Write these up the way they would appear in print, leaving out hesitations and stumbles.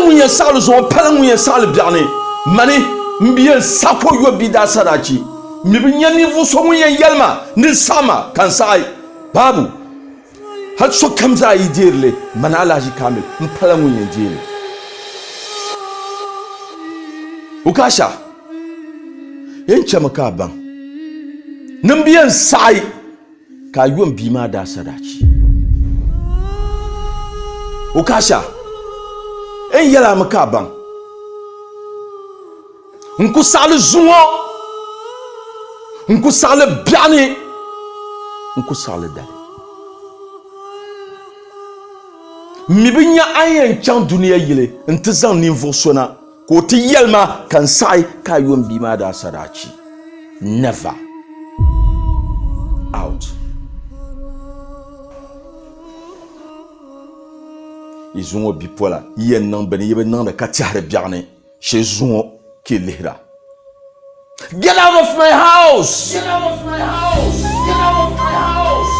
ŋun yɛn saɣili zuŋɔ pala ŋun yɛn saɣili biɛɣuni. Mani m bi yɛn saɣi ka o yo bia daasadachi. M mi bi nya ninvuɣ so ŋun yɛn yɛli ma ni n saɣi ma ka n saɣi. Baabu! Hal sokam zaa yi deeri li, mani Alhaji Kamil m pala ŋun yɛn deei li. Ukasha, Yɛn chami ka a baŋ ni m bi yɛn saɣi ka a yo m bia maa daasadachi. Ukasha, N yɛl a mi ka a baŋ n ku saɣili zuŋɔ, n ku saɣili biɛɣuni, n ku saɣili dali. M mi bi nya a ni yɛn chaŋ dunia yili nti zaŋ ninvuɣ so na ka o ti yɛli ma ka n saɣi ka a yo m bia maa daasadachi. Never. Out. Yi zuŋɔ bipola yi yɛn niŋ bini yi bi niŋdi ka tɛhiri biɛɣuni. Shee zuŋɔ ka yi lihira. Get out of my house! Get out of my house! Get out of my house!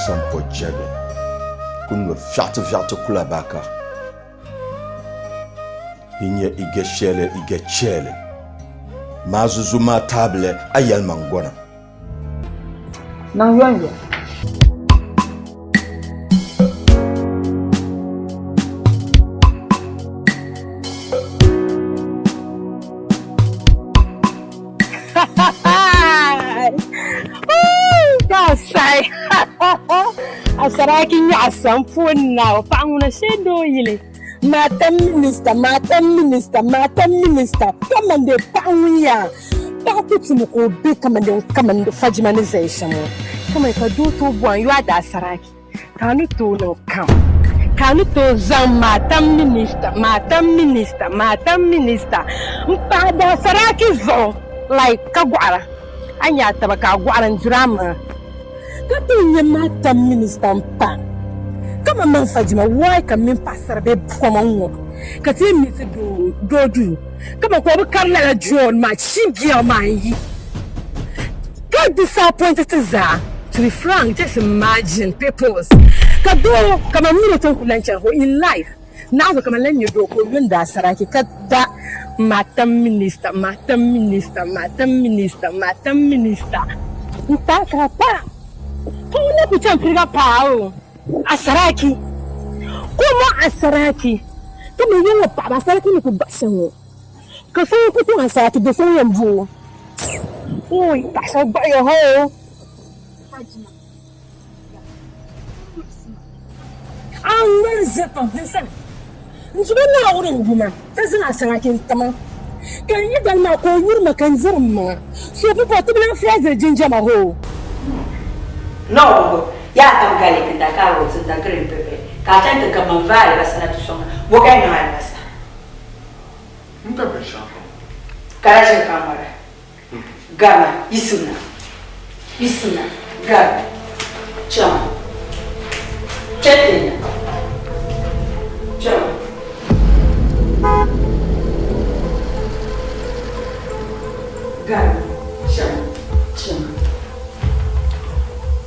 Sampo jɛbi ku nuri fiɛɣiti fiɛɣiti kula baka yi nyɛ igɛ shɛli igɛ chɛli maa zuzu maa taabili a yɛlimaŋ gɔna. Niŋ yomyom. Asaraki nyaɣa sampuuni na o paɣa ŋuna shee doo yili. Matan minista, matan minista, matan minista, kaman dee paɣa ŋun yaa paɣa ku tumi ka o be kaman dee kaman Fajima ni zaya shɛm ŋɔ. Kaman ka doo tooi bɔhim yo a daa saraki ka a ni tooi niŋ kam ka a ni tooi zaŋ matan minista, matan minista, matan minista m-pahi daa saraki zuɣu like ka gɔɣira a ni nya a taba ka a gɔɣira n-diri a maŋa. Ka ti nyɛ matan minista m-pa kaman man Fajima why ka m mini paɣisara bee koma ŋ-ŋɔ ka ti yɛn miti doo duu kaman ka o bi kari lala John maa cheap girl maa n-yi ka disappoint ti zaa to be frank just imagine peoples ka doo kaman m mini o ti ni ku lan chani in life Naɣizu kaman lan nyɛ doo ka o yuli daa saraki ka da matan minista, matan minista, matan minista, matan minista n-taai ka pa ka o na ku chaŋ piriga paai o asaraki ka o mo asaraki kaman ya ŋɔ paɣiba asaraki ni ku gbahi shɛm ŋɔ ka so ku tooi asaraki do so ŋun yɛn bo o ooi paɣa so gbahiya hoo. A ŋmani ʒe pam n sani. N zuba Naawuni n-yu ma, ka zaŋ a sarati n-ti ma. Ka n yi dali maa ka o yuri ma ka n diri m maŋa. So pupɔɣu ti bi lan fiɛziri jinjama hoo. Nɔɔbugu, Yaa tam garlic n da carrots n da green pepper ka a chaŋ ti gabi ma n-vaai alibasa na ti sɔŋ ma. Bɔ ka yi niŋ alibasa? N ka binshɛɣu kam. Ka daa ʒiri ka ŋmara. Gama, yisimna, yisimna, gari, chama, chɛtɛna, chama. Gari, chama, chama.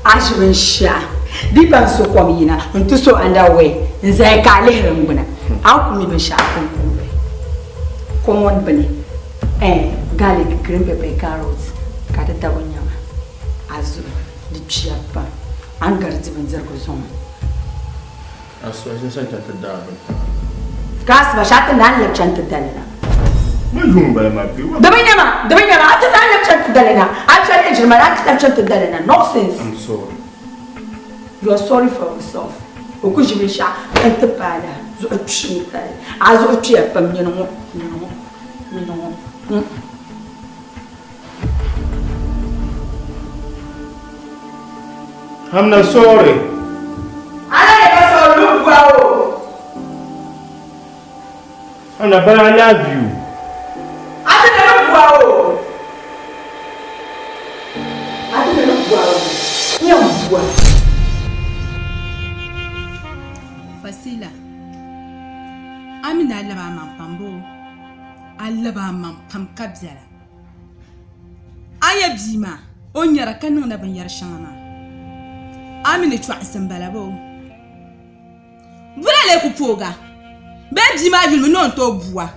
A ʒi binshɛɣu di pa n-so kom yina nti so underwear n-zaya ka a lihiri n gbuna a ni ku mi binshɛɣu kuŋkuŋ bɛ common bini. Eh, garlic, green pepper, carrots ka di tabo nyɛma a zuɣu di kpiya pam a ni gari di bindirigu zuŋɔ. Asiba shee sa chaŋ ti daa bini. Ka asiba shee a ti naan labi chaŋ ti dali la. Ma yuŋ bala maa bɛ wa. Di bi nyama, di bi nyama, a ti lahi lab chani ti dali na, a chani ejiri ma, a ti lab chani ti dali na, nonsense. I'm sorry. You are sorry for yourself. O ku ʒi binshɛɣu ka n ti paai la zuɣu kpishim tali. A zuɣu kpiya pam nyini ŋɔ, nyini ŋɔ, nyini ŋɔ. Hmm. I'm not sorry. Ala yɛ ka sorry lu bua o. Ana but I love you. Ati na lu bua o. Ati na lu bua o. Nyɛ bua. Fasila, a mi ni a lab a maŋ pam boo? A lab a maŋ pam ka biɛla. A nya bia maa, o nyara ka niŋda binyɛr shɛŋa maa. A mi ni chɔɣinsi m-bala boo? Bula lee ku poog a? Bee bia maa yulimi ni o ni tooi bua?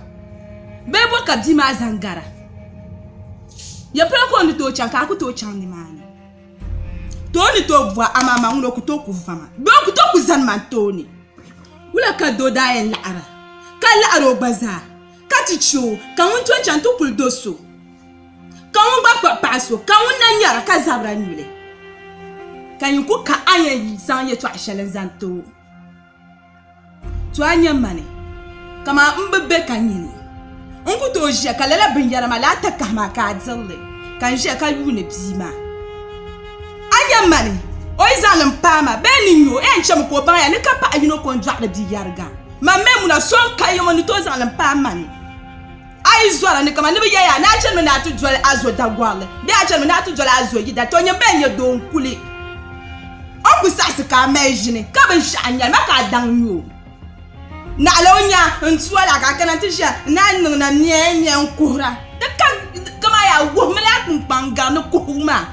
Bee bɔ ka bia maa zaŋ gara? Ya polo ka o ni tooi chaŋ ka a ku tooi chaŋ nimaani? To o ni tooi bua, amaa man ŋuna o ku tooi ku va ma bee o ku tooi ku zani man tooni. Wula ka doo daa yɛn laɣira ka laɣiri o gba zaa ka ti chɛ o ka ŋun to chaŋ ti kuli do so ka ŋun gba kpuɣi paɣa so ka ŋun na nyara ka zabira nyuli ka nyin ku ka a yɛn zaŋ yɛtɔɣa shɛli n-zaŋ ti o. To a nya mani kaman m bi be ka nyini. N ku tooi ʒiya ka lala binyɛra maa lala takahi maa ka a diri li ka n ʒiya ka yuuni bia maa. A nya mani o yi zaŋ li m-paai ma bee ni nya o, yɛn chɛmi ka o baŋ ya ni ka paɣa yino ko n-dɔɣiri bia yɛriga. Man mi ŋuna so n-ka ya ŋɔ ni tooi zaŋ li m-paai mani. A yi zɔra ni kaman ni bɛ yɛli a ni a chanimi ni a ti doli a zo dagɔrili bee a chanimi ni a ti doli a zo yida, tɔ nyini bɛn nyɛ doo n-kuli o ku saɣisi ka a mali ʒini ka binshɛɣu n-nyɛli ma ka a daŋ nya o. Naɣila o nya n-tu a la ka a kana nti ʒiya ni a niŋ na miɛ miɛ n-kuhira. Di ka kaman yaa wuhimi la kpunkpaŋ gari ni kuhigu maa.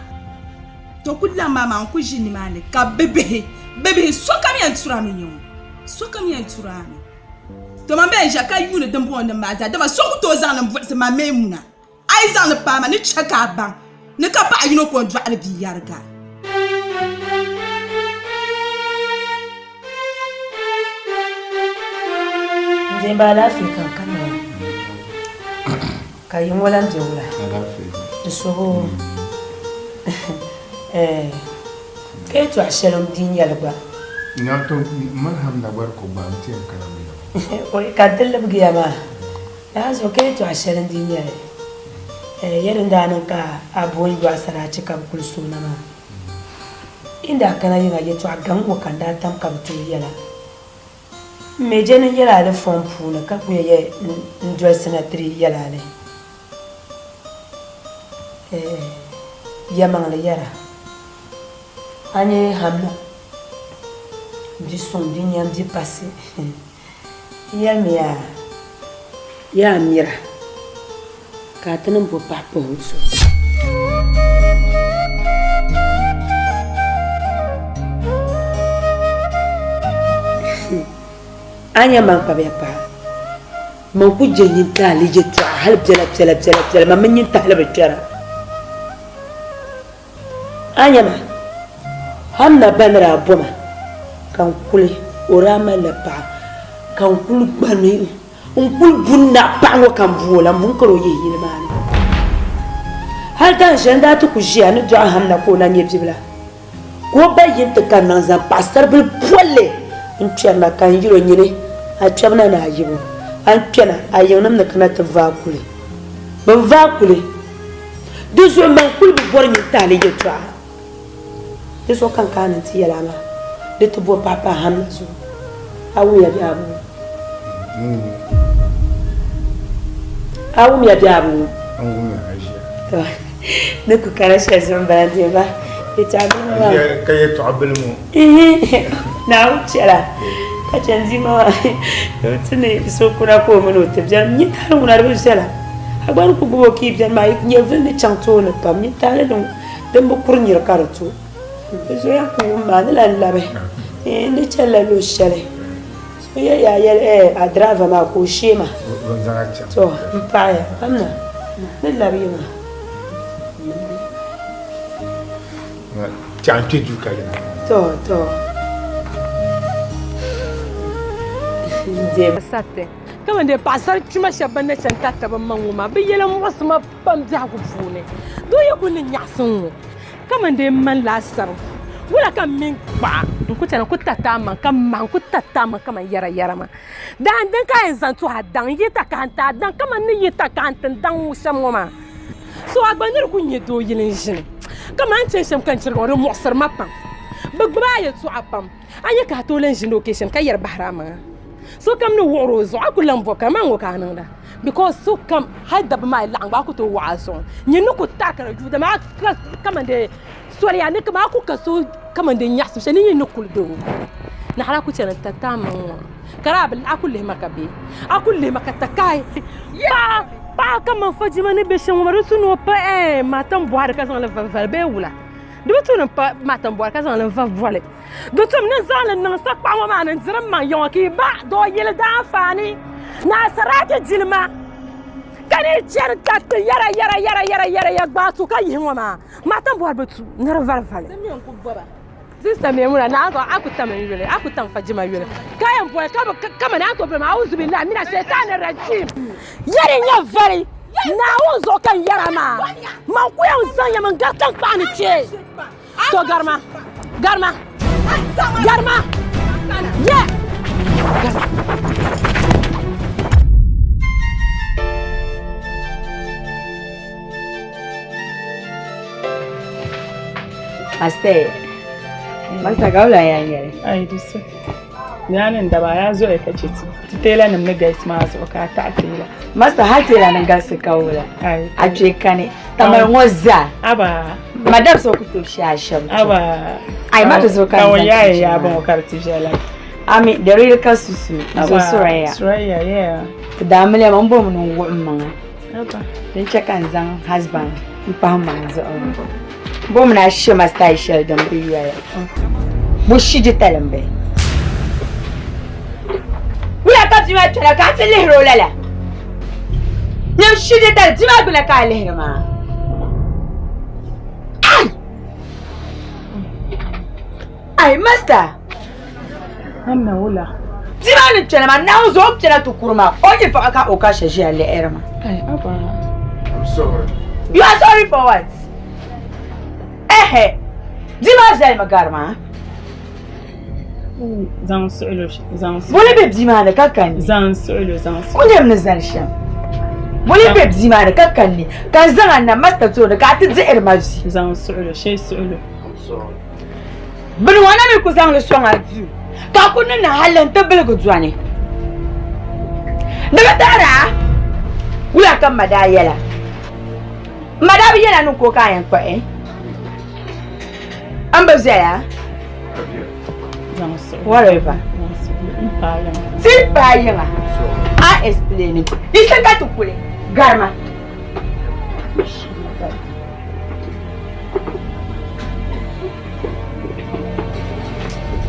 Tɔ ku lahi maa maa n-ku ʒi nimaani ka bibihi, bibihi sokam yɛn turami n-nyɛ ŋɔ, sokam yɛn turami. To man bɛn ʒiya ka yuuni dimbɔŋɔnim maa zaa, dama so ku tooi zaŋ li m-buɣisi ma Maimuna. A yi zaŋ li paai ma, ni chɛ ka a baŋ ni ka paɣ yino ko n-dɔɣiri bia yɛriga. N deemba alaafee ka n kana ŋɔ ka yi ŋɔ lan be wula? Di suhu ka yɛtɔɣ shɛli n-di nyɛli gba. Ka n ti libigiya maa, lala zuɣu ka yɛtɔɣ shɛli n-di nyɛli ya din daa niŋ ka a bo n-yɔɣi saraachi ka bɛ kuli suhi na maa. Yi ni daa kana yiŋa yɛtɔɣ gaŋ ŋɔ ka n daa tam ka bɛ tooi yɛl a. M mi je ni n yɛl a li fɔŋ puuni ka ku yɛ n dolisi na ti di yɛl a li. Yɛlimaŋli yɛra, a nyɛ Hamna bi suŋ, bi nyam, bi pasi. Yɛlimiya, Yaa mira, ka a ti niŋ bo pahi pahi o zuɣu. A nya man kpabiya paɣa, man ku je nyintahili yɛtɔɣa hal biɛla biɛla biɛla biɛla, man mi nyintahili bi kpɛra. A nya ma, hal na ba ni daa bo ma ka n kuli, o daa malila paɣa ka n kuli gbani n kuli bu n naɣ paɣa ŋɔ ka n bu o la, m bu n kari o yihi yili maa ni. Hal dahin shɛli n daa ti ku ʒiya ni dɔɣi ham na ka o na nyɛ bibila, ka o ba yi nti kanna n-zaŋ paɣisaribila bolli n-kpɛrina ka n yɛl o, Nyini, a kpɛbu na ni a yibu, a ni kpɛna a yiŋnim ni kana ti vaai kuli. Bɛ vaai kuli. Di zuɣu man kuli bi bɔri nyintahili yɛtɔɣa. Di zuɣu ka n kana ni n ti yɛl a maa, di ti bo pahi pahi hamna zuɣu. A wumya bee a bi wum? A wumya bee a bi wum? N wumya ka ʒiya. To, ni ku kana shɛli zuɣu m-bala n deei ba yɛtɔɣa bilimi maa. Ka yɛtɔɣa bilimi. Naawuni chɛla ka chɛ n dima maa ni ti ni so kuna ka o mini o ti biɛni nyintahali ŋuna di bi viɛla a gba ni ku gbubi o ka yi biɛni maa nyɛvuli ni chaŋ tooni pam nyintahali din bi kuri niri ka di to di zoya ku wum maa ni lahi labi n di chɛlila luɣu shɛli so yɛli yaa yɛli a dirava maa ka o shee ma to n paɣaya amina ni labi yi maa Chaŋ kpe duu ka yina. To, to. Sati. Kaman dee paɣasari kpima shɛba ban na chani tarita bɛ maŋ ŋɔ maa, bɛ yɛla muɣisi ma pam biɛhigu puuni. Doo yi kuli ni nyaɣisi ŋ-ŋɔ kaman dee m mani laasabu, wula ka m mini kpaɣa n-ku chani n-ku tariti a maŋ ka mahi n-ku tariti a maŋ kaman yɛrayɛra maa? Daan din ka a yɛn zaŋ tuhi a daŋ n-yi takahi n-ti a daŋ kaman n ni yi takahi n-ti n daŋ ŋɔ shɛm ŋɔ maa. So a gba ni di ku nya doo yili n-ʒini kaman a ni chani shɛm ka n chirigi ŋɔ, di muɣisiri ma pam. Bɛ gbibi a yɛltɔɣa pam. A nya ka a tooi lan ʒini location ka yɛri bahiri a maŋa. Sokam ni wuɣiri o zuɣu a ku lan bɔbi ka man ŋɔ ka a niŋda because sokam hali dabba maa yi laɣim gba a ku tooi wuɣi a zuɣu. Nyin ni ku tari ka di yuui dama a ka kaman dee soli a ni kaman a ku ka so kaman dee nyaɣisim shɛli ni nyin ni kuli doo naɣila a ku chani n-tariti a maŋ ŋɔ ka di a bi a ku lihi ma ka be a ku lihi ma ka takahi paɣa paɣa kaman fajima ni be shɛm ŋɔ maa di tu ni o pa ɛɛn matam bɔhiri ka zaŋ li va vali bee wula di bi tu ni pa matam bɔhiri ka zaŋ li va voli. Di tum ni zaŋ li niŋ sakpaɣa ŋɔ maa ni n-diri m maŋ yiŋɔ ka yi ba doo yili daanfaani ni asarachi jilima ka ni chɛri kariti yɛra yɛra yɛra yɛra yɛra ya gbaai tu ka yihi ŋɔ maa Mata bɔri bi tu ni di vari vali. Sista Maimuna na a ku tam n yuli a ku tam Fajima yuli ka yɛn boli ka bi kamani a ni tooi boli ma auzubillahi mina shaitani rajim yɛri n nyɛ vari Naawuni zuɣu ka n yɛra maa man ku yɛn zaŋ ya mi n gari tankpaɣu ni kpee. To garima, garima, garima, yeah. Master, Master ka wula yaa nyɛli? Ai di so. Yaani daba yaa zoya ka chɛ ti. Ti teela nim ni galisi maa zuɣu ka a taɣi teela. Master hali teela ni galisi ka wula? Ai. A kpe kani. Tamale ŋɔ zaa. Aba. Madam so ku tooi shɛ a shɛm. Aba. Ai ma di zuɣu ka n zaŋ yaaya yaa bɔŋɔ ka di ti viɛla. Ami the real ka susu. Zo Suraya. Suraya yeah. Ti daa miliya ma n bɔri mi ni n wuɣi n maŋa. Aba. Din chɛ ka n zaŋ husband n pahi maŋ zuɣu. Bɔmi ni a shɛ ma style shɛli din bi yoya. Bo shiji tali m-be. Wula ka bia maa kpɛna ka a ti lihiri o lala? Nyam shiji tali bia maa gbuna ka a lihiri maa. Ai! Ai, master! Anna wula. Bia maa ni kpɛna maa, Naawuni zuɣu o kpɛna ti kuri maa, o yi paɣa ka o ka shɛ ʒiya lihiri ma. Ai, aba. I'm sorry. You are sorry for what? Ɛhɛ! Bia maa zalimi gari maa. Zaŋ suɣulo zaŋ suɣulo. Boli be bia maa ni ka kanni. Zaŋ suɣulo zaŋ suɣulo. Ku nyɛmi ni zali shɛm. Boli be bia maa ni ka kanni ka n zaŋ a na masta tooni ka a ti dihiri ma vi. Zaŋ suɣulo shee suɣulo. Bini ŋɔ na mi ku zaŋ li sɔŋ a duu ka a ku niŋ ni hali n-ti biligi dɔni. Di bi taɣiri a? Wula ka m ma daa yɛl a? M ma daa bi yɛl a ni n ku o ka a yɛn kpuɣi? M bi viɛla? Whatever. Ti paai yiŋa. A explain. Di sa ka ti kuli garima.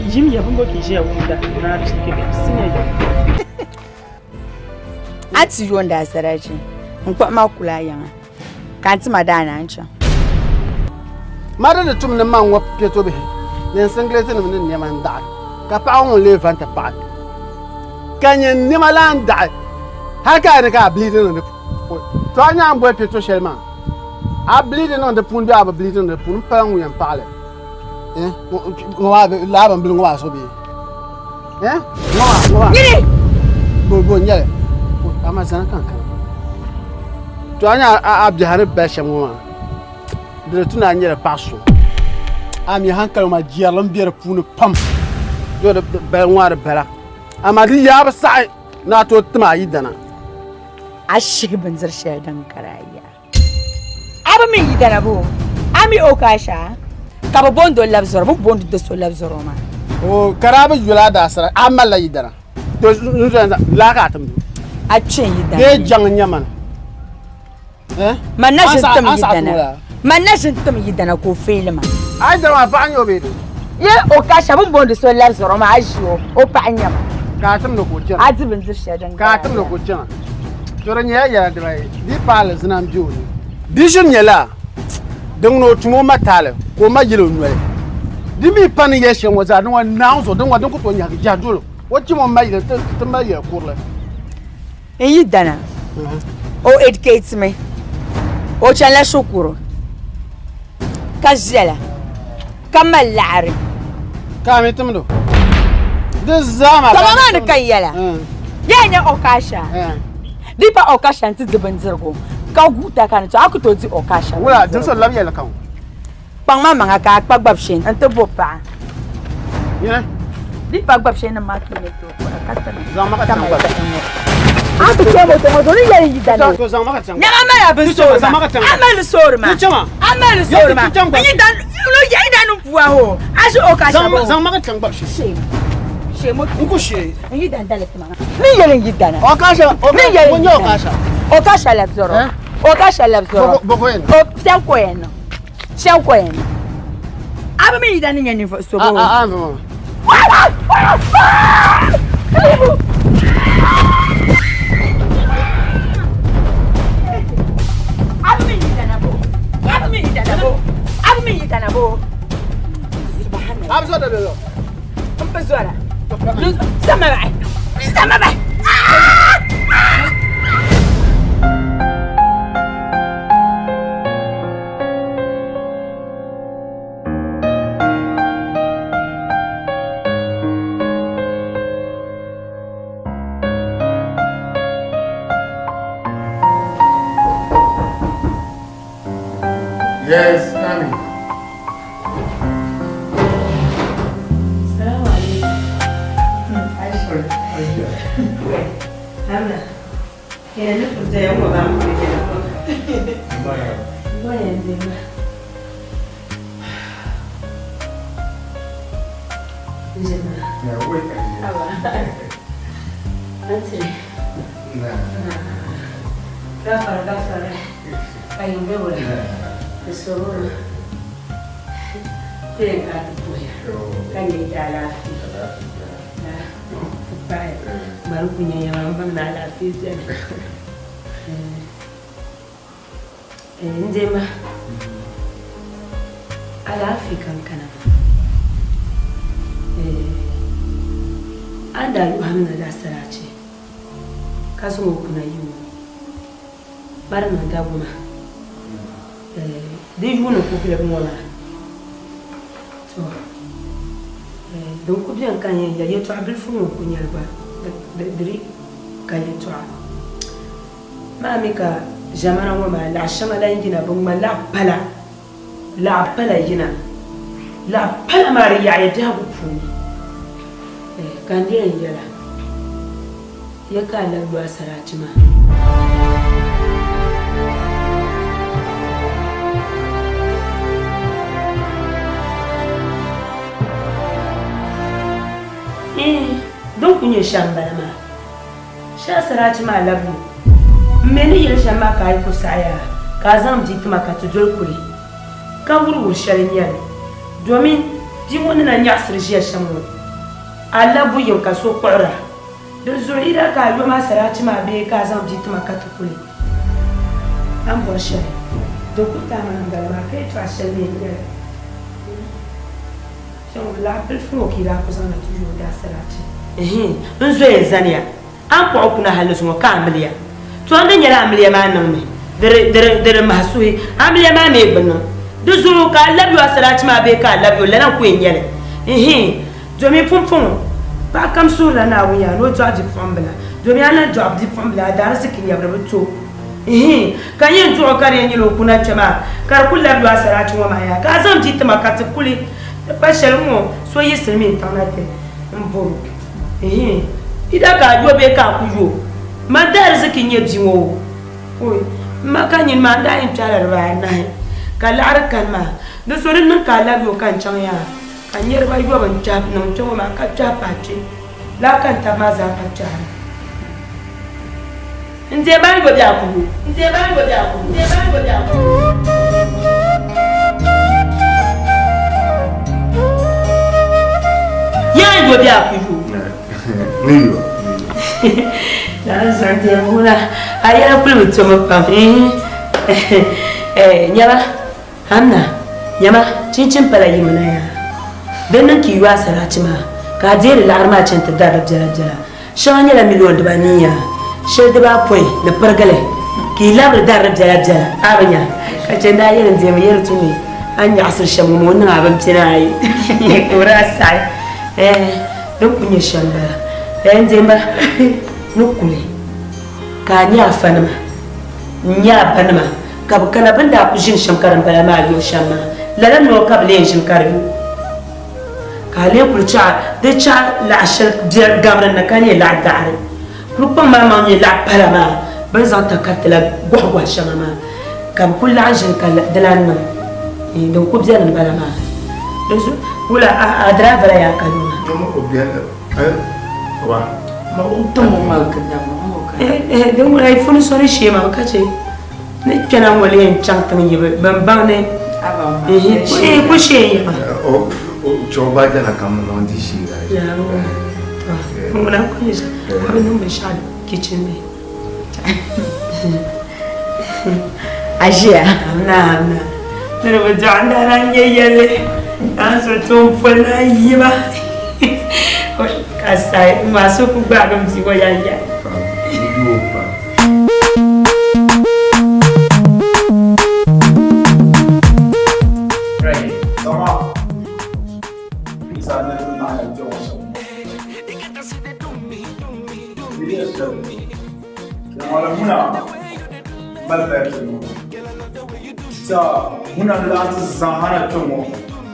Yim ya bimbo ka ʒiya wumda naa piigi bɛ sinya ya. A ti yondi a sarachi n-kpuɣi ma kuli a yiŋa. Ka n ti ma daa naan chaŋ. Ma di ni tum ni man ŋɔ piɛtobihi ni n singilɛtinim ni nɛma n-daɣi, ka paɣ ŋun lee va nti paɣi, ka nyɛ n nɛma la n-daɣi hal ka a ni ka a biliidi niŋ di puuni. To a nya a ni boli piɛto shɛli maa, a biliidi niŋ di puuni bee a bi biliidi niŋ di puuni, m pala ŋun yɛn paɣi li. Ŋɔ maa laa bimbili ŋɔ maa zuɣu bee? Ŋɔ maa, ŋɔ maa. Nyini! Bo, bo n-nyɛ li. Amaa zana ka n kana. To a nya a biɛha ni bali shɛm ŋɔ maa, di di tu ni a nyɛla paɣ so. A mi hankali ŋɔ maa jɛrilim be di puuni pam. Yo di bali ŋɔ a di bala. Amaa di yaa bi saɣi ni a tooi tim a yidana. A shihi bindiri shɛli din gari a yaa. A bi mi yidana boo? A mi o ka sha? Ka bi bondi o labizɔro, bi bondi do so labizɔro maa. O ka daa bi yuli a daasara, a malila yidana. To n zoya laa ka a timdi o. A kpe n yidana. Bee jaŋ n-nyɛ mana. Eh? Man na ʒini tim An saɣi yidana. tim o laa? Man na ʒini tim yidana ka o feeli ma. A yidana maa paɣa n-nyɛ o bee doo? Ye o ka sha, bi ni bondi so labizɔro maa, a ʒi o, o paɣa n-nyɛ ma. Ka a timdi ka o chana. A di bindiri shɛli din Ka a gari a timdi ka yaa. o chana. To di nyɛla yɛla dibayi, di yi paai alizina m-be o ni. Di ʒiri nyɛla din ŋuni o tum o ma taali ka o ma yɛl o noli. Di mi pa ni yɛli shɛli ŋɔ zaa, din ŋɔ Naawuni zuɣu, din ŋɔ din ku tooi nyahigi jahi dol o, o chim o ma yili ti mali yɛl kurili. N yi dana, o educate mi, o chanila shikuru ka viɛla ka mali laɣiri. Ka a mi timdi o? Di zaa maa ka Kama maa ni ka n yɛla, yaa nya Okasha, di pa Okasha nti di bindirigu ka guuta ka ni to, a ku tooi di Okasha Wula, bindirigu. dimso labi yɛli ka ŋɔ. Kpaŋ ma maŋa ka a kpa gbabi shee n-ti bo paɣa. Nyini. Di pa gbabi shee nim maa tooi ni tooi kpuɣi ka ti Zaŋ ma ka chaŋ gbabi. A ti kpɛ moto ŋɔ zuɣu ni yɛli yi dani o. To zaŋ ma ka chaŋ Nyɛma mali bin soori Zaŋ ma ma. ka chaŋ A mali soori ma. Ti chama. A mali soori ma. Ti chaŋ gbabi N yi dan no yi dan pua ho. A ʒi o ka Zaŋ shɛba o. zaŋ ma ka chaŋ gbabi shee. Shee. Shee moto. N ku shee. N yi dan dali tima. Ni yɛli n yi dana. Okasha. Ni yɛli Ŋun n yi nyɛ dana. Okasha. Okasha lab zɔrɔ. Eh? Okasha lab zɔrɔ. Boko yɛn. O shɛm ko yɛn niŋ. Shɛm ko yɛn niŋ. A bi mi yi dan ni nyɛ ninvuɣu so A boo. a a n vuma. A bi zɔri da lɔlɔ. Yes, come in. Salamu alaikum. Hamna. Ina nufin ta yan ba mu da Bayan zai Yeah, wait. Antire. Gafara gafara. Ayumbe wala. Sororo. Kule ka ta koya. Kan ne ta lafiya. Bye. Bari kunya yawan ban na lafiya. Eh, Njema. Alaafee kan kana ma. Eh, an daa luhi hamna daa sarachi ka zaŋ o kuna yi o bari niŋ dabba maa. Eh, di yuuni ku bɛ ŋɔ maa. To, eh, din ku bɛni ka n yɛn yɛli yɛltɔɣa bilifu ŋɔ ku nyɛli gba di di ka yɛltɔɣa. Maa mi ka ʒɛmana ŋɔ maa laɣ shɛŋa lan yina bɛ ŋma laɣ pala, laɣ pala yina. Laɣ pala maa di yaɣiya biɛhigu puuni. Ka n yɛn yɛla, ya ka a labi lu a saraachi maa. Iin, din ku nyɛ shɛm m-bala maa. Shɛli saraachi maa labi lu. M mi ni yeli shɛm maa ka a yi ku saɣi yaa, ka a zaŋ bia ti ma ka ti doli kuli, ka wuriwuri shɛli n-nyɛ li, domin bia ŋɔ ni na nyaɣisiri ʒiya shɛm ŋɔ, a labbu yiŋ ka so kpuɣir a. Dinzuɣu yi daa ka a yom a saraachi maa bee ka a zaŋ bia ti ma ka ti kuli, a ni bɔri shɛli, di ku taai ma n-bala maa, ka yɛtɔɣa shɛli mi n-nyɛ li. Kpɛŋɔ laɣ bilifu ŋɔ ka yi daa ku zaŋ na ti yooi daa sarati. Ɛhɛn, n zoya zaniya, a ni kpuɣi kuna hal ni zuŋɔ ka amiliya. To n di nyɛla amiliya maa niŋmi, di di di di di mahi suhi, amiliya maa mi bi niŋ. Di zuɣu ka a labi yo asarachi maa bee ka a labi yo, lala n-ku yɛn nyɛ li. Ɛhɛn, domi pumpɔŋɔ paɣa kam suhirila Naawuni yaa ni o dɔɣi bipuɣimbila, domi a lan dɔɣi bipuɣimbila a daariziki nyɛbu di bi to. Ihin, ka n yɛn duɣi ka di yɛn nyɛla o kuna kpɛ maa, ka di ku labi yo asarachi ŋɔ maa yaa, ka a zaŋ bia ti ma ka ti kuli ti pa shɛli ŋ-ŋɔ so yi silimiin tiŋ na ti m-bɔr o. Ihin, yi daa ka a yo bee ka a ku yo, man daariziki n-nyɛ bia ŋɔ o. Oi, m ma ka nyini maa, n daa yɛn kpɛhila dibaanahi ka laɣiri kani maa. Di so di niŋ ka a labi yo ka n chaŋ yaa, ka n niriba yɔbu n-kpɛhi niŋ kpɛ ŋɔ maa ka kpɛhi pahi kpɛ. Laa ka n taba maa zaa pa kpɛhira. N deei maa yo bɛ a kubu. N deei maa yo bɛ a kubu. N deei maa yo bɛ a kubu. Yaa yo bɛ a kubu. Ni yo. Lala zaŋ deei ŋuna a yɛla kuli bi tomi pam. Nyɛma Amina nyɛma chinchin pala yimina yaa. Di niŋ ka yi yo asarachi maa ka a deeri laɣiri maa chani ti dari di biɛla biɛla. Shɛŋa nyɛla miliɔn dibanii yaa. Shɛli dibaapɔin ni pirigili ka yi labiri dari di biɛla biɛla, a bi nya? Ka chɛ n-daa yɛli n deemi yɛli ti ni a ni nyaɣisiri shɛm ŋɔ maa o niŋ a bin pina ayi ka o daa saɣi. Ɛɛh din kuli nyɛ shɛm m-bala. Ɛɛh n deemba ni kuli ka a nya afanima n-nya a banima ka bɛ kana bɛ ni daa kuli ʒini shɛm ka din bala maa yo shɛm maa lala noli ka bɛ lee ʒini ka di yo. Ka a lee kuli chaɣ di chaɣ laɣ shɛli biɛri gabiri ni ka nyɛ laɣ daɣiri. Kuli kpaŋ maa maŋ nyɛ laɣ pala maa bɛ ni zaŋ takariti la gɔhigɔhi shɛŋa maa ka bɛ kuli laɣim ʒini ka di lan niŋ din kuli beni m-bala maa. Dinzuɣu wula a driver la yaa ka yo maa? Din ŋuna yi funi soli shee maa ka chɛ ni kpɛna ŋɔ lee n chaŋ tiŋ yi bi n baŋ ni ku shee n yaba. Ŋuna ku nyɛ a bi niŋ binshɛɣu kichin ni. A ʒiya? Amina amina. Niriba dɔɣi n daa lahi nyɛ yɛlli naan zuɣu toon poli naan yi ma ka sahi n maa so ku gbaagi m bia ŋɔ yanya. Ŋuna n-laɣim ti zaa na kpe ŋɔ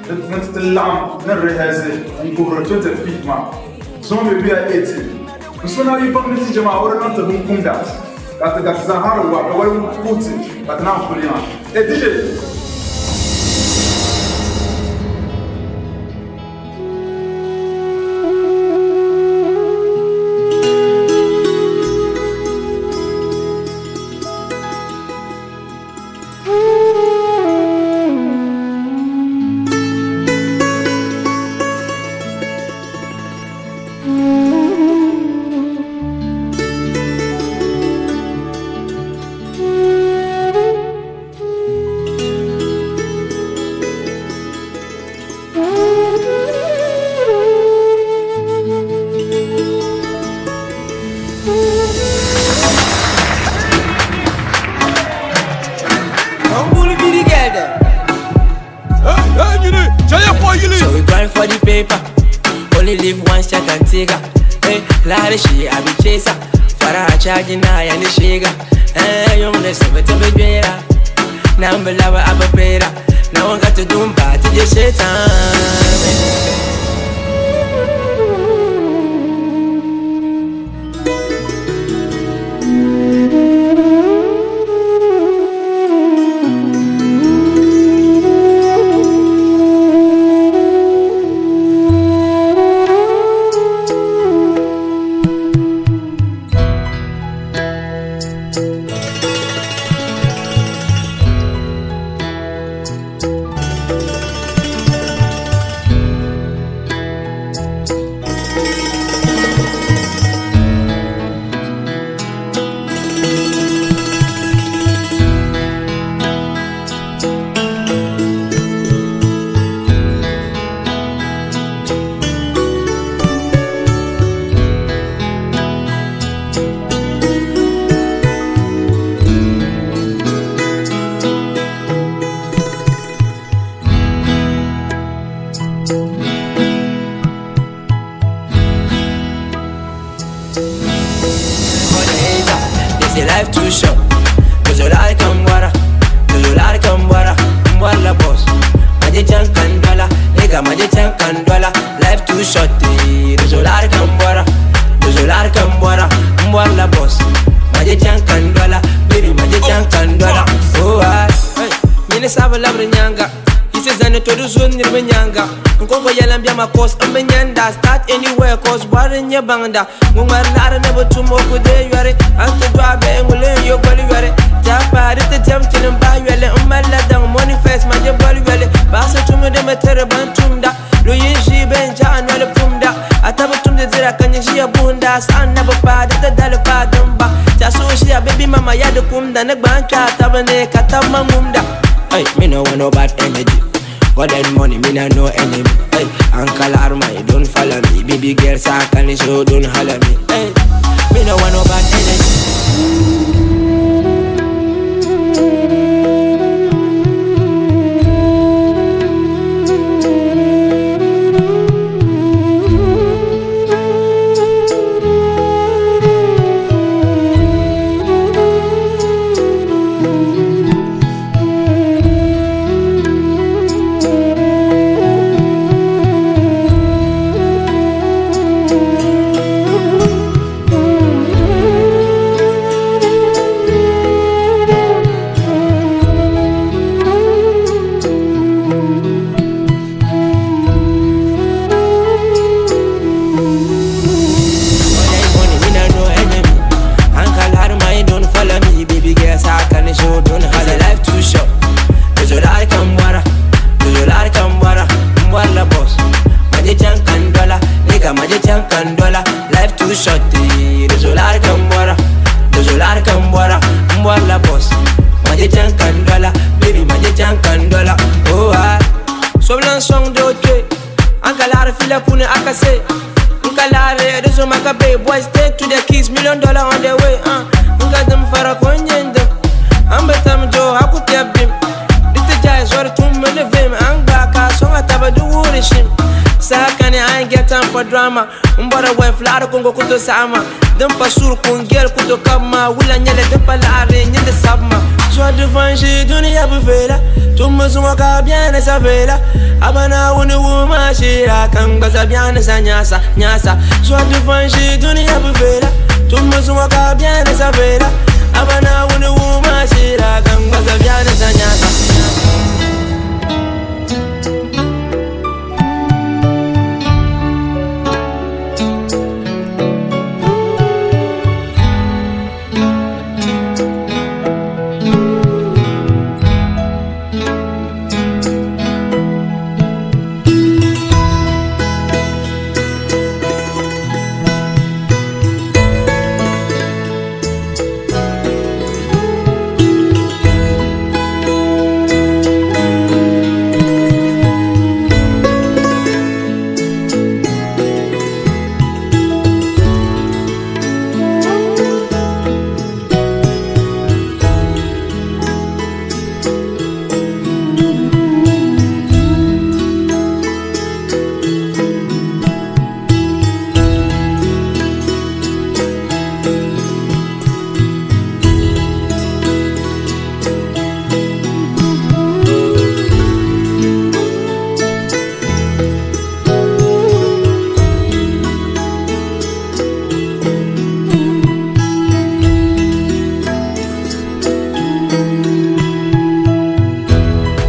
ni ti ti laɣim ni rihɛzi n-guhiri 25 maa. Zuŋɔ mi bɛ ya 18. N so na yi baŋ ni ti je maa o di niŋ ti binkumda ka ti ka ti zaa ha di wa ka wali kuui ti ka ti naan kuli maa. Hey DJ! So we grind for the paper. Only live once, check and take her. Hey, lot of shit, I be chaser. Fara charging high and the sugar. Hey, you wanna say it to be better. Now I'm a lover, I'm a better. Now I got to do bad to your shit time. Life too short. Dozo like mbwara, dozo like mbwara, mbwara boss. Maje chan kandola, nigga maje chan kandola. Life too short. Dozo like mbwara, dozo like mbwara, mbwara boss. Maje chan kandola, baby maje chan kandola. Oh I, hey, mini saba labri nyanga. He says I to do soon nirbe nyanga. Nkoko yala mbya makos mbe nyanda. Start anywhere cause wari nye bangda. Ngumar lara ne botumo kude yare. Anto dwa be ngule yo goli yare. Tapa rite tem chilin ba yele. Umala dang money first maje boli yele. Basa tumu de metere bantumda. Luyi ji benja anwale pumda. Ataba tumde zira kanye jia bunda. Sana bapa de dale pa dumba. Tasu shia baby mama ya de kumda. Ne gbanka tabane katama ngumda. Hey, me no want no bad energy. God and money, me nah no enemy. Hey, Uncle Armai, don't follow me. Baby girl, suck and so don't holler me. Hey, me no want no bad energy. ma je chan kan dola. Life too short, di zo laari ka n bɔra, di zo laari ka n bɔra, n bɔrila boss. Ma je chan kan dola, baby ma je chan kan dola. Oh ah, sobila n sɔŋ doo kpe, an ka laɣiri fila puuni a ka se. N ka laɣiri di zo ma ka be boys take to the keys, $1 million on the way. N ka dim fara ko n nyɛ n dim, an bi tam joo a ku piɛbi bim. Di ti jahi zɔri tum mi ni vim, an gbaai ka a sɔŋ a taba di wuhiri shim. Saha kani I ain't get time for drama. N bɔra wife laɣiri kongo ku to saɣama. Din pa suri ku n gɛli ku to kabi ma. Wula nyɛli din pa laɣiri nyindi sabi ma. Zuɣu di fan ʒi duniya bi feela. Tummi zuŋɔ ka biɛni sa feela. Aba Naawuni wuhi ma shira ka n gba sa biɛni sa nyaasa nyaasa. Zuɣu di fan ʒi duniya bi feela. Tummi zuŋɔ ka biɛni sa feela. Aba Naawuni wuhi ma shira ka n gba sa biɛni sa nyaasa.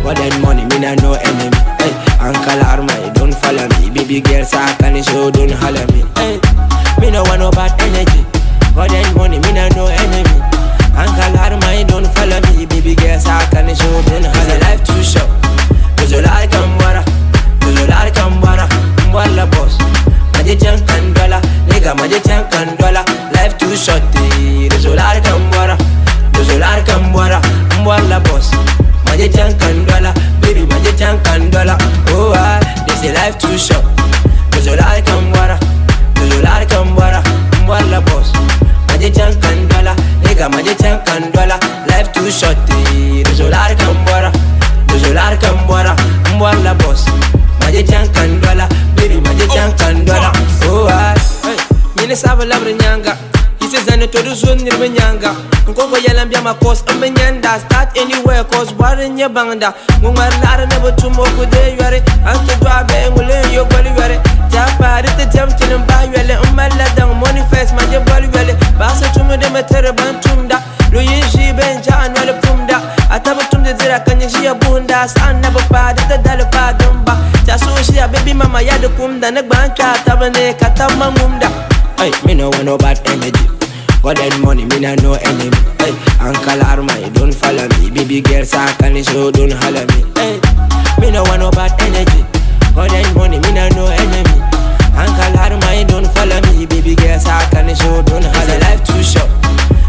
God and money, me not no enemy. Hey, Uncle Arma, don't follow me. Baby girl, suck and show, don't holler me. Hey, me no want no bad energy. God and money, me not no enemy. Uncle Arma, don't follow me. Baby girl, suck and show, don't holler me. Life too short. There's a lot of kambara. There's a lot of kambara. Mbala boss. Maje chan kandola. Nigga, maje chan kandola. Life too short. There's a lot of kambara. There's a lot of kambara. Mbala boss. Maje chan kandola, baby maje chan kandola. Oh ah, they say life too short. There's a lot of kambara, there's a lot of kambara. Mbala boss. Maje chan kandola, nigga maje chan kandola. Life too short. There's a lot of kambara, there's a lot of kambara. Mbala boss. Maje chan kandola, baby maje chan kandola. Oh ah, hey, mini saba labri nyanga. He says I to do soon near nyanga. Nkoko yala mbya makos mbenyanda. Start anywhere cause war in your banda. Ngumar lara never to moko de yare. Anto dwa be ngule yo goli yare. Japa rite jam chinin ba yele. Umala dang money first ma je boli yele. Basa tumu de metere bantumda. Luigi benja anwale pumda. Atabu tumde zira kanye jia bunda. San never pa de dale pa dumba. Jasu shia baby mama ya de kumda. Negbancha tabane katama ngumda. Hey, me no want no bad energy. God and money, me not no enemy. Hey, Uncle Arma, don't follow me. Baby girl, suck and show, don't holler me. Hey, me no want no bad energy. God and money, me not no enemy. Uncle Arma, don't follow me. Baby girl, suck and show, don't holler me. Life too short.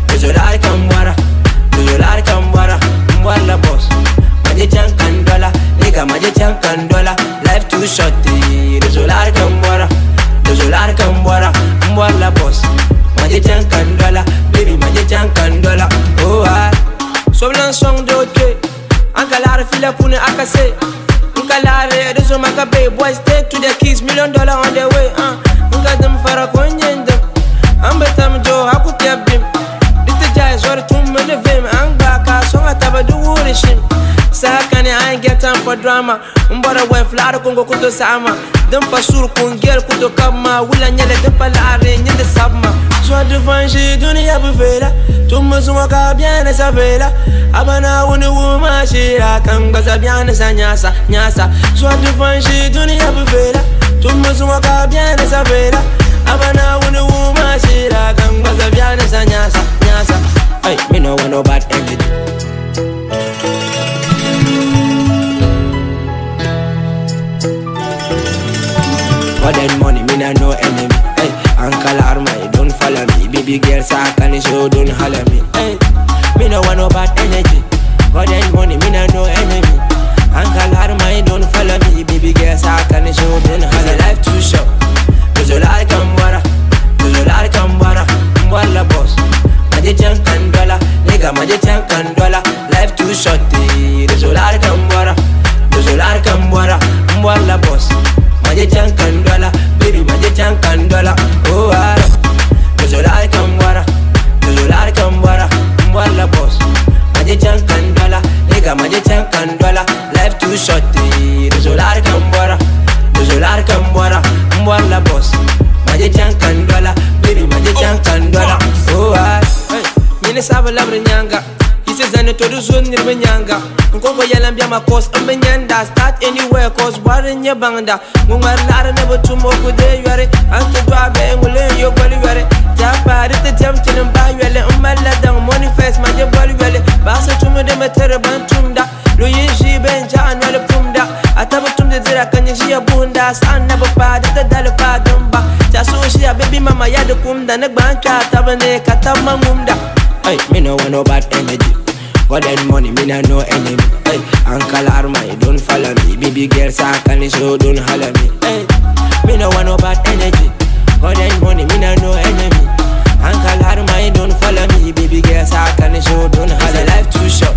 There's a lot of kambara. There's a lot of kambara. Mbala boss. Maje chan kandola. Nigga, maje chan kandola. Life too short. There's a lot of kambara. There's a lot of kambara. Mbala boss. Maje chan kandola, baby maje chan kandola. Oh ah, soblan song de oke. Anka laare fila pune akase. Nka laare de zo maka be boys take to the keys, $1 million on the way. Nka dem fara konyenda. Ambe tam jo haku piabim. Dite jai zor tum me vim. Angba ka songa taba du wuri shim. Saha kani I ain't get time for drama. Mbora wife laare kongo kuto sama. Dem pa sur kungel kuto kama. Wula nyele dem pa laare nyende sabma. Soit devant j'ai dunia bufela. Tumma zunga ka biana sa vela. Abana wuni wuma shira kanga sa biana sa nyasa nyasa. Soit devant j'ai dunia bufela. Tumma zunga ka biana sa vela. Abana wuni wuma shira kanga sa biana sa nyasa nyasa. Hey, me no want no bad energy. God and money, me not no enemy. sakani so don't holler me. Hey, me no want no bad energy. God and money, me no no enemy. Uncle Armai don't follow me. Baby girl sakani so don't holler. Life too short. Dozolar kambara, dozolar kambara, mbwala boss. Maje chan kandola, nigga maje chan kandola. Life too short, eh. Dozolar kambara, dozolar kambara, mbwala boss. Maje chan kandola, baby maje chan kandola. Oh ah. Dozolar kambara, dozolar kambara, mbwala boss. Maje chan kandola, nigga maje chan kandola. Life too short, eh. Dozolar kambara, dozolar kambara, mbwala boss. Maje chan kandola, baby maje chan kandola. Oh ah. Hey, mini saba labri nyanga. Yise zani to du zon nirba nyanga. Nkoko yalan biya cause mbe nyanda. Start anywhere cause wari nye bangda. Ngungwar lara ne butum oku de yore. Antu dwa be ngule yo goli yore. Japa rite jam chinin ba yole. Umala dang money first maje boli yole. Basa tumu de metere ban tumda. Lu yin shi ben ja anwale pumda. Atabu tumde zira kanye shi ya bunda. Sa na ba pa de dale pa dumba. Jasu shi ya baby mama ya de kumda. Ne gbancha tabane katama ngumda. Hey, me no want no bad energy. God and money, me no no enemy. Hey, Uncle Armai, don't follow me. Baby girl, sakani so don't holler me. Hey, me no want no bad energy. God and money, me no no enemy. Uncle Armai, don't follow me. Baby girl, sakani so don't holler. Life too short.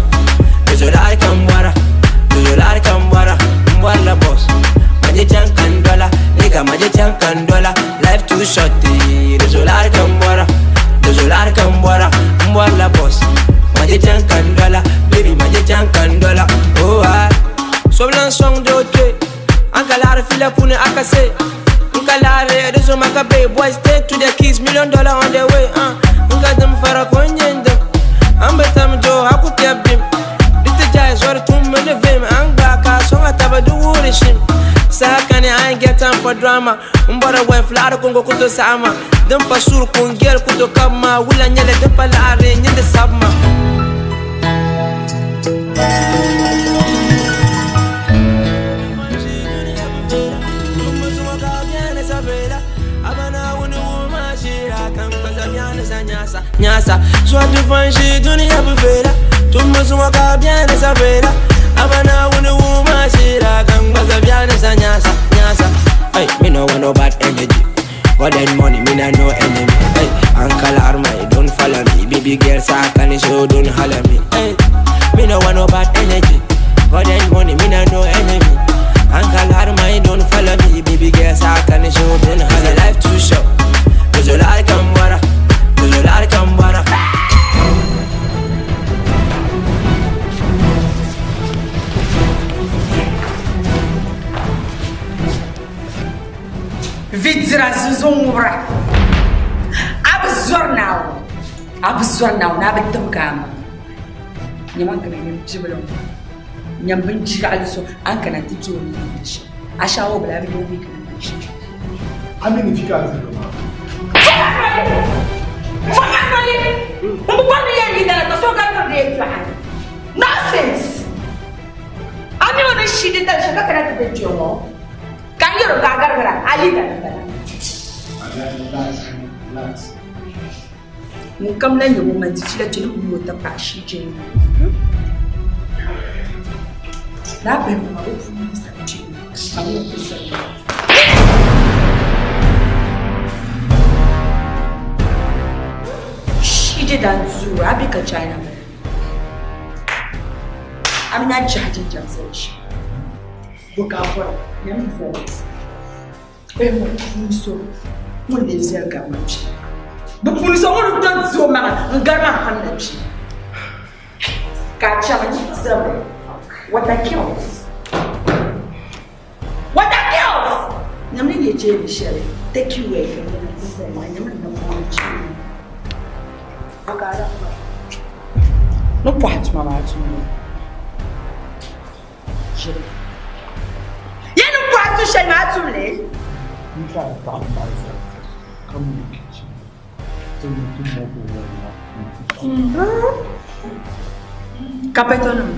Dozolar kambara, dozolar kambara, mbwala boss. Maje chan kandola, nigga maje chan kandola. Life too short, eh. Dozolar kambara, dozolar kambara, mbwala boss. Maje chan kandola, baby maje chan kandola. Oh ah, soblan song de ote. Ankalar fila pune akase. Nkalare rezo makabe boys take to the keys, $1 million on the way. Nkadam fara konyendem. Ambetam jo hakutya bim. Dite jai zor tum mene vim. Angba ka songa taba du wurishim. Sakani I ain't get time for drama. Mbora wife la kongo kuto sama. Dem pa sur kungel kuto kama. Wula nyele dem pa la are nyende sabma. Nyasa, soit du fanji dunia bufera. Tumu ka bien sabera. Abana wunu wuma shira kangba biane sa nyasa nyasa. Hey, me no want no bad energy. God and money, me no no enemy. Hey, Uncle Armai, don't follow me. Baby girl, sakani so don't holler me. Hey, me no want no bad energy. God and money, me no no enemy. Uncle Armai, don't follow me. Baby girl, sakani so don't holler. Life too short. Dozolar kambara, dozolar kambara. Vidira zunzun ŋubira. A bi zɔri Naawuni. A bi zɔri Naawuni, a bi tibigi a maŋa. Nyama n kana nyam bibila ŋɔ. Nyam binchiraɣili so a ni kana ti ti o ni niŋdi shɛm. A shɛŋa o bi lahi be o mi kana niŋ shɛm. A mi ni vi ka a diri maa. Fɔma noli! N bi bɔri ni yɛn yi dala ka so garigiri di yɛltɔɣa ni. Nonsense! A mi o ni shi di dali shɛm ka kana ti be kpe ŋɔ. Ka n yɛr o ka a garigira a yi dali m-bala. Relax, relax. Ŋun kam lan nyɛ ŋun man di fiila kpe ni o mi o tapaɣa shii jee ŋɔ. Laa bihi ŋɔ maa o puuni ni sa kpe ka ŋun ku zali. Shii je dan zuura a be ka China bala. A mi na jahi jinjam zali shɛm. Bo ka a bɔra nyam zali. Bɛ puuni so ŋun lee zali gari ma kpi. Bɛ puuni so ŋun dɔn di o maŋa n-gari ma hal na kpi. Ka a chaŋ n zabiri water kills. Water kills! Nyamli ni jeeni shɛli take you away ka nyɛla ti zali maa nyamli na puuni jeeni. Bo ka a daa bɔra? Ni pɔhi tuma maa tumbu. Ʒiri. Yi ni bɔhi tu shɛli maa tum li. N tari paɣa maa zali ka mi kichi ti mi ti mo ko wari maa. Ka pɛtɔnim.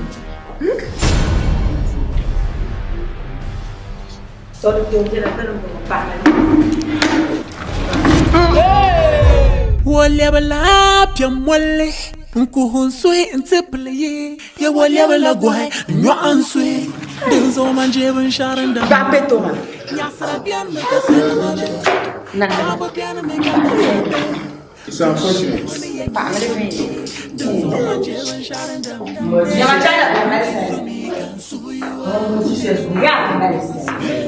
Tɔli dɔn jɛla ka ni bɔŋɔ paɣa. Yɛwɔ lɛbila piɛm molli n-kuhi n-suhi nti pili yi. Yɛwɔ lɛbila gɔhi n-nyɔɣi n-suhi. Dinzuɣu man je binshɛɣu din damdi. Baɣa peto maa. Nyaɣisira beni mi ka salima be. Paɣaba beni mi ka dabba be. It's unfortunate. Paɣa mi di viɛnyɛla. Nyama chana ka mali sali. Yaa ka mali sali.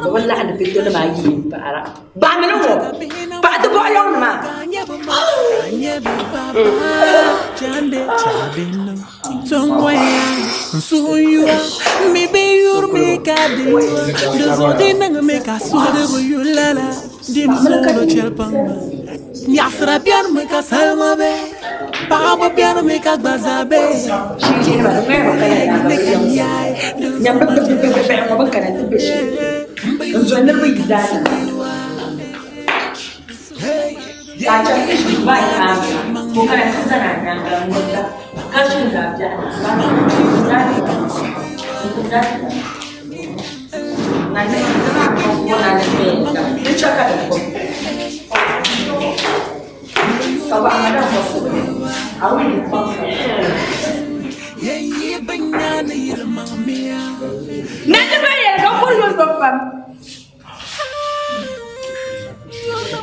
Bɛ laɣindi pɛto nim ayi m-paɣira. Baɣimi ni ŋɔ paɣa ti bɔɣi lɔŋ ni maa. Nyam bɛ bihi ŋɔ bɛ kana ti be shɛli n zɔri niriba yi daa ni ka a chaŋ ti ʒi Dubai nyaanga ka o kana ti zani a nyaanga n-ŋubira ka ʒini zaɣ biɛɣu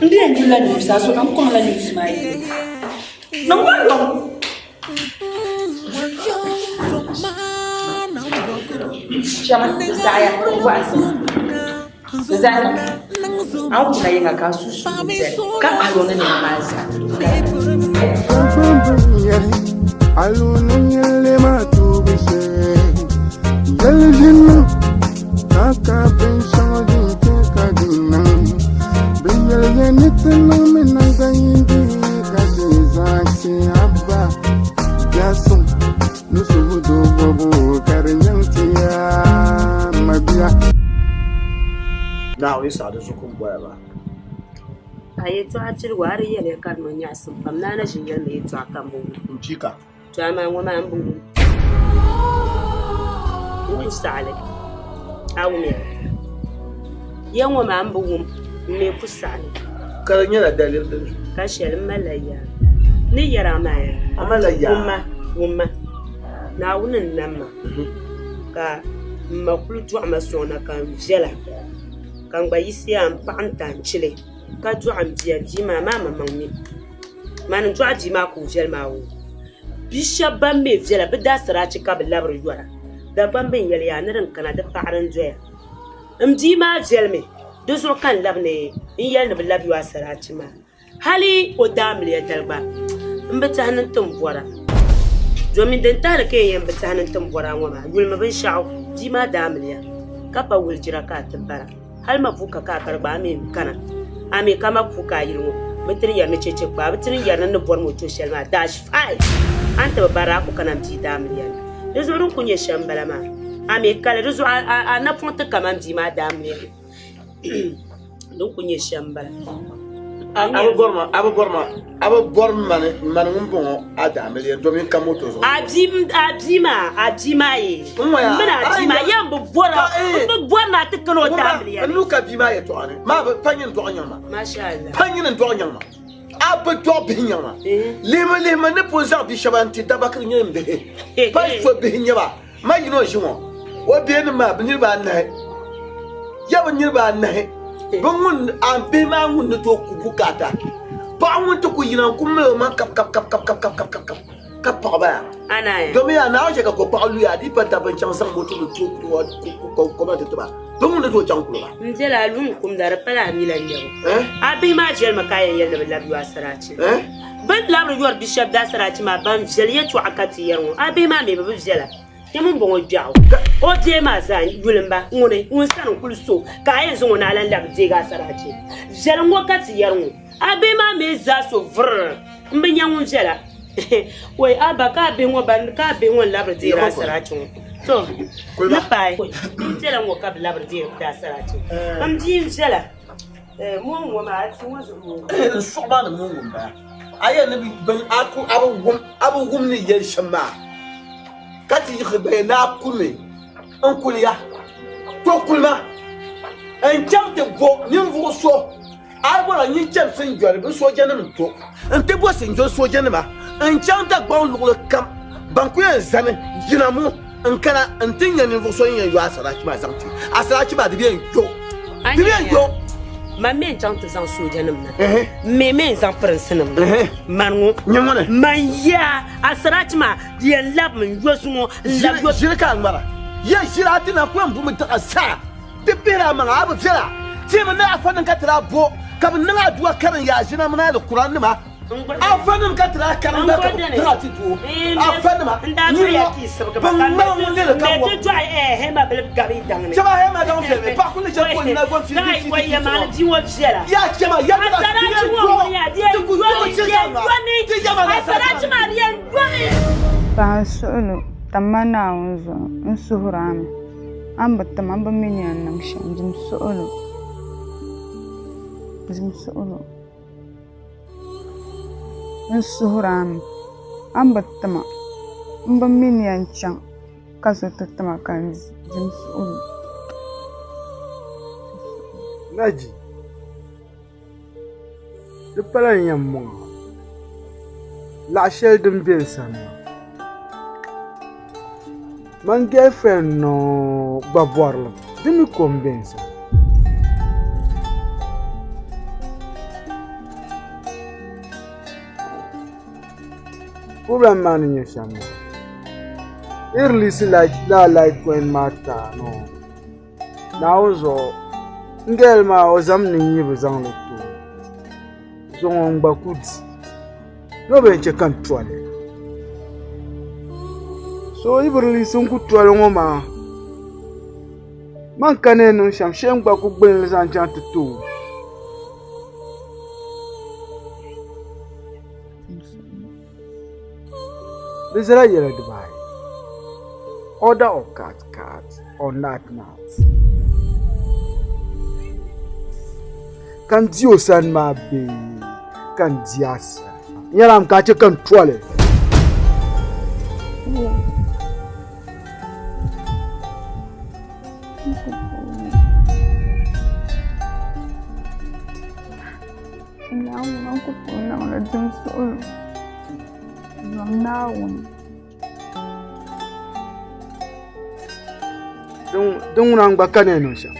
N di yɛn yulila news a so ka n kɔŋla news maa yi niŋ ba yom. Shɛba di saɣaya n bɔhisi di zaa niŋ a ni kuna yiŋa ka a suhu suhu viɛli ka a ni nɛma maa zaa. Naawuni saɣi di zuɣu m-bɔya maa. A yɛtɔɣa piligu a di yɛliya ka di niŋ nyaɣisim pam naa na ʒin yɛli ma yɛtɔɣa ka m bi wum. N-chika. To amaa ŋɔ maa m bi wum. N ku saɣi li. A wumya? Ya ŋɔ maa m bi wum, m mi ku saɣi li. Ka di nyɛla daliri dini? Ka shɛli m malila yaa. N ni yɛri a maa yaa. A malila yaa? Wumma, wumma. Naawuni n-nam ma ka m ma kuli dɔɣi ma sɔŋ na ka n viɛla ka n gba yiɣisi yaa m paɣi n tanchili ka dɔɣi m bia, bia maa maa maŋmaŋ mi. Mani n-dɔɣi bia maa ka o viɛli maa o. Bi shɛba ban mi viɛla bɛ daa siraachi ka bɛ labiri yɔra. Dagbamb n yɛli yaa ni din kana di paɣiri n-doya. M bia maa viɛlimi, di zuɣu ka n labi ni n yɛli ni bɛ labi yo asaraachi maa. Hali o daamiliya dali gba m bi tɛhi ni n ti ni bɔra. Domin din tahili ka yɛn yɛn bi tɛhi ni n ti ni bɔra ŋɔ maa, yulimi binshɛɣu bia maa daamiliya ka pa wulijira ka a ti bara. Hali ma puuka ka a bari gba a mi kana a mi ka ma puuka a yili ŋɔ bɛ ti ni yɛri ni cheche kpaa bɛ ti ni yɛri ni ni bɔri moto shɛli maa dash five a ni ti bi bari a ku kana m-bia daamiliya ni di zuɣu din ku nyɛ shɛm m-bala maa a mi kali di zuɣu a napɔŋ ti ka man bia maa daamiliya ni din ku nyɛ shɛm m-bala. A bi bɔri ma, a bi bɔri ma, a bi bɔri mani, mani ŋun bɔŋɔ a daamiliya domin ka moto zuɣu. A bia, a bia maa, a bia maa ye. N ŋɔ ya. M mini a bia maa, ya m bi bɔra, m bi bɔri ni a ti kana o daamiliya ni. N nuu ka bia maa yɛtɔɣa ni, maa bi, pa nyini dɔɣi nyaŋ ma. Masha Allah. Pa nyini n-dɔɣi nyaŋ ma. A bi dɔɣi bihi nyaŋ ma. Lihimi, lihimi ni pun zaŋ bi shɛba n-ti dabakiri nyɛ m bihi. Pa so bihi n-nyɛ ba. Ma yino n-ʒi ŋɔ, o bihinim maa bɛ niriba anahi. Ya bɛ niriba anahi, bɛ ŋun, a bihi maa ŋun ni tooi ku bukaata. Paɣa ŋun ti ku yina n-ku mali o maŋ kap kap kap kap kap kap kap kap kap ka paɣi ba ya. Domin yaa Naawuni chɛ ka kokpaɣu luya, a dii pa dabba n-chaŋ zaŋ moto ni tooi koma ti ti ba, bɛ ŋun ni tooi chaŋ kuli ba. N viɛla a lu n-kumda, di pala a mi la nyɛbu. A bihi maa viɛlimi ka a yɛn yɛli ni bɛ labi yo asaraachi. Bɛ ni labiri yɔri bi shɛba daasaraachi maa ban viɛli yɛtɔɣa ka ti yɛri ŋɔ, a bihi maa mi bɛ bi viɛla. Kpɛm m-bɔŋɔ gbiɛɣu, o bia maa zaa yuli m-ba ŋuni ŋun sani n-kuli so ka a yɛn zaŋ o ni a lan labi deegi asaraachi. Viɛli ŋɔ ka ti yɛri ŋɔ, a bihi maa mi zaa so vuri m-bi nya ŋun viɛla. Wai a ba ka a bihi ŋɔ ban ka a bihi ŋɔ n-labiri deeri asarachi ŋɔ. To, ni paai bia viɛla ŋɔ ka bɛ labiri deeri asarachi. M bia n-viɛla. Moongu ŋɔ maa, a tia ŋɔ zuɣu moongu. N suɣu maa ni moongu m-bala. A yɛli ni bɛ a ku a bi wum a bi wum ni yɛli shɛm maa ka ti yiɣisi gbaya ni a kumi n kuli ya. To kuli ma n chaŋ ti bo ninvuɣ so A yi bɔra nyin chani Sinjoli bɛ soojanima n-to nti bo Sinjoli soojanima n-chaŋ Dagbaŋ luɣili kam ban ku yɛn zani jinamu n-kana nti nya ninvuɣ so ŋun yɛn yo asarachi maa zaŋ ti asarachi maa di bi yɛn yo. Di bi yɛn yo. Man mi n-chaŋ ti zaŋ soojanima na, m mi mi n-zaŋ pirinsinima na. Man ŋɔ, man yaa asarachi maa di yɛn labimi n-yo zuŋɔ n-labi yo. Ʒiri ka a ŋmara. Ya ʒiri a ti na ku yɛn bumi daɣa zaa. Ti pihiri a maŋa, a bi viɛla. Teemi ni afanim ka ti daa bo ka bɛ niŋ aduwa karim yaʒina mini Alikuranima. Afanim ka ti daa karim gba ka bɛ niŋ a ti doo. Afanima, nyini ŋɔ, bɛ ŋmari ŋun lihiri ka wɔm. Chɛba hɛma daŋ viɛli mi, paɣa kuli ni chɛ ka o nina gom fii fii fii fii. Yaa chɛma, ya ti di yɛn dɔɣi, ti ku dɔɣi chɛ ka ŋma, ti yɛma ni asarachi maa. Paɣa n suɣilo, tamma Naawuni zuɣu, n suhiri a mi. A ni bi ti ma, m bi mi ni yɛn niŋ shɛm. Dim suɣilo, dim suɣilo. N suhiri a mi, a ni bi ti ma, m bi mi ni yɛn chaŋ ka so ti ti ma ka n di. Dim suɣilo. Naji, di pala n yɛn mɔŋ a, laɣ shɛli din be n sani maa, man girlfriend nɔ gba bɔri li mi, di mi ko m-be n sani. Problem maa ni nyɛ shɛm maa, yi release lala Litecoin maa ti a nɔ. Naawuni zuɣu n gɛli maa o zam ni n yi bi zaŋli ti o zuŋɔ n gba ku di ni o bɛn chɛ ka n toli so yi bi riliisi n ku toli ŋɔ maa man ka ni yɛn niŋ shɛm shee n gba ku gbunli zaŋ chaŋ ti ti o. Di zala yɛla dibaayi order of cat cat or nut nut ka n di o sani maa bee ka n di a sani n yɛla mi ka a chɛ ka n toli. Naawuni man ku tooi niŋli din suɣulo zom Naawuni. Din ŋuna n gba ka ni niŋ shɛm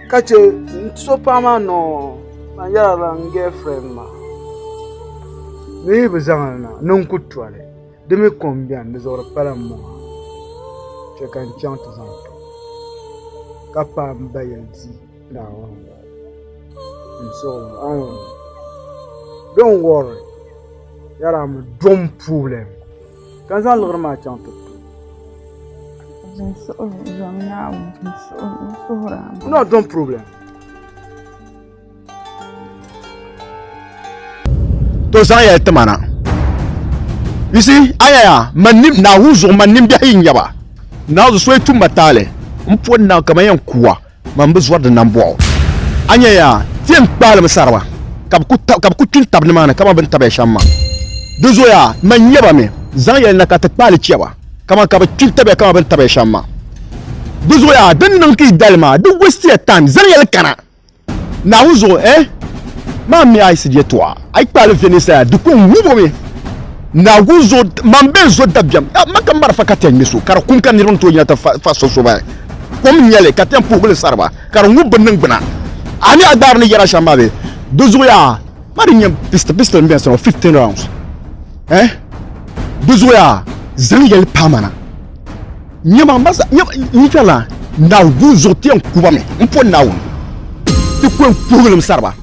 ka chɛ n so paɣa maa noo man yɛla n girlfriend maa ni yi bi zaŋli na ni n ku toli di mi ko n biɛni di zuɣu di pala n maŋa chɛ ka n chaŋ ti zaŋ to ka paai n ba yɛli bia Naawuni n suhu don't worry yɛra mi don't problem ka n zaŋ liɣiri maa chaŋ ti ti no don't problem. To zaŋ yɛli ti ma na. You see, ayaya, man nim, Naawuni zuɣu man nimbiɛhi yi nya ba. Naawuni zuɣu so yi tum ma taali, m poni na kaman yɛn kuwa. Man bi zɔri di nambɔɣu. A nya yaa, ti yɛn kpaalimi sariba, ka bɛ ku kpi n-tab nimaani kaman bɛ ni tabiya shɛm maa. Di zuɣu man nya ba mi, zaŋ ya li na ka ti kpaali chɛ ba kaman ka bɛ kpi n-tabiya kaman bɛ ni tabiya shɛm maa. Di zuɣu yaa, di ni niŋ ka yi dali maa, di waste ya time, zaŋ ya li kana. Naawuni zuɣu, eh, maa mi a yi si yɛtɔɣa, a yi kpaali viɛnyɛsa, di ko n-wubo mi. Naawuni zuɣu, man bee zo dabiɛm, man ka marafa ka ti yɛn ŋme so, ka di kum ka niriba ni tooi yina ti fa so so bahi. Kom n-nyɛ li ka ti yɛn puhigi li sari ba, ka di ŋub bɛ niŋgbuna. A mi a gbaari ni yɛra shɛm maa bee? Di zuɣu yaa, ma di nyɛ pistol, pistol m-beni sani ŋɔ, 15 rounds, eh, di zuɣu yaa, zaŋ ya li paai ma na. Nyama, ma za, nyama, yi kpɛrila Naawuni zuɣu ti yɛn ku ba mi, m po Naawuni, ti ku yɛn puhigi li mi sari ba.